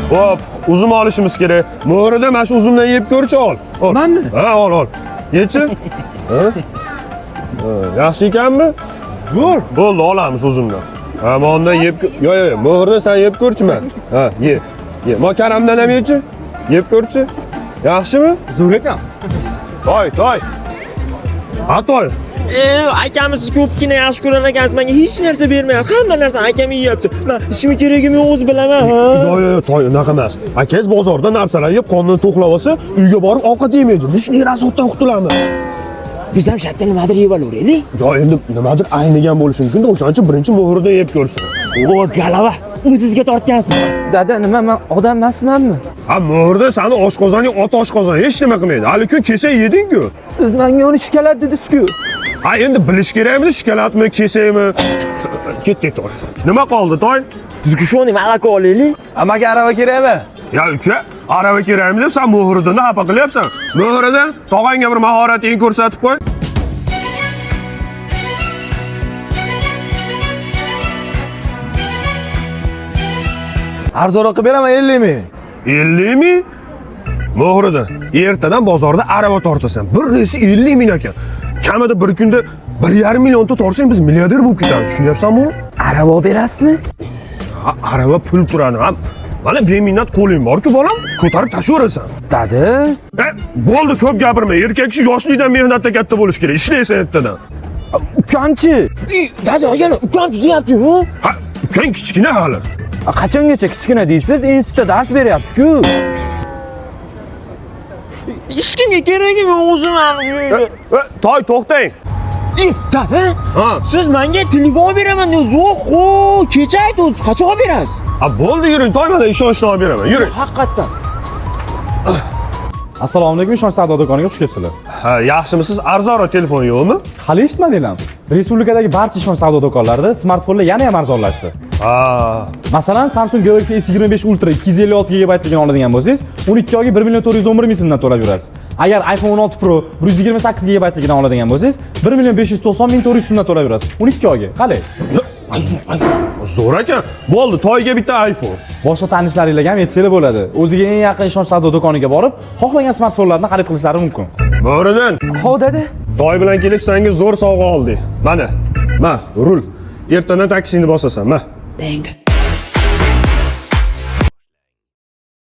Hop, uzum olishimiz kerak. Mo'rida mana shu uzumdan yeb ko'rchi, ol. Ol. Manmi? Ha, ol, ol. Yechi. Ha? Ha, yaxshi ekanmi? Zo'r. Bo'ldi, olamiz uzumdan. Ha, mondan yeb Yo, yo, yo, mo'rida sen yeb ko'rchi man. Ha, ye. Ye. Mo karamdan ham yechi. Yeb ko'rchi. Yaxshimi? Zo'r ekan. Toy, toy. Ha, toy. Akamiz siz ko'pgina yaxshi ko'rar ekansiz, menga hech narsa bermayapti. Hamma narsani akam yeyapti. Men ishimga keragim yo'q, o'zi bilaman, ha. Yo'q, yo'q, toy, unaqa emas. Akangiz bozorda narsalar yeb, qornini to'qlab olsa, uyga borib ovqat yemaydi. Лишний расход dan qutulamiz. Biz ham shatda nimadir yeb olaveraylik. Yo, endi nimadir aynigan bo'lishi mumkin-da, o'shaning uchun birinchi mo'ridan yeb ko'rsin. O, galava, o'zizga tortgansiz. Dada, nima men odam emasmanmi? Ha, mo'rida sani oshqozoning ot oshqozon hech nima qilmaydi. Hali kun kesak yeding-ku. Siz menga uni shokolad dedingiz-ku. Ha, endi bilish kerakmi, shokoladmi, kesakmi? Ketdik toy. Nima qoldi toy? Сгущённый молоко olaylik. Amaga arava kerakmi? Ya uka, arava kerakmi deb sen mo'ridan xafa qilyapsan. Mo'ridan tog'angga bir mahoratingni ko'rsatib qo'y. Arzonroq qilib beraman 50 ming. 50 ming? Mo'ridan ertadan bozorda arava tortasan. Bir reysi 50 ming ekan. Kamida bir kunda 1,5 millionta tortsang biz milliarder bo'lib ketamiz. Tushunyapsanmi? Arava olib berasizmi? Ha, arava pul turadi. Ha, mana beminnat qo'ling bor-ku bolam, ko'tarib tashlayverasan. Dada, E, bo'ldi, ko'p gapirma. Erkak kishi yoshlikdan mehnatda katta bo'lishi kerak. Ishlaysan ertadan. Ukamchi. Dada, yana ukamchi deyapti-ku. Ha, ukang kichkina hali. Qachongacha kichkina deysiz? Institutda dars beryapsiz-ku. Hech kimga keragim yo'q, o'zim ham. E, toy, to'xtang. Dada, Ha. siz menga telefon beraman dedingiz. Oho, kecha aytdingiz, qachon olib berasiz? Ha, bo'ldi, yuring, toy, mana ishonchni olib beraman. Yuring. Haqiqatdan. Assalomu alaykum, Ishonch savdo do'koniga xush kelibsizlar. Ha, yaxshimisiz? Arzonroq telefon yo'qmi? Hali eshitmadinglarmi? Respublikadagi barcha Ishonch savdo do'konlarida smartfonlar yana ham arzonlashdi. Ha. Masalan, Samsung Galaxy S25 Ultra 256 GB oladigan bo'lsangiz, 12 oyga 1 million 411 ming so'mdan to'lab yurasiz. Agar iPhone 16 Pro 128 GB oladigan bo'lsangiz, 1 million 590 ming 400 so'mdan to'lab yurasiz. 12 oyga. Qalay? Zo'r ekan. Bo'ldi, toyga bitta iPhone. Boshqa tanishlaringlarga ham aytsanglar bo'ladi. O'ziga eng yaqin Ishonch savdo do'koniga borib, xohlagan smartfonlarni xarid qilishlari mumkin. Mo'ridan, Ho, dada. toy bilan kelib senga zo'r sovg'a oldik. Mana. Ma, rul. Ertadan taksingni bosasan, ma. Bang.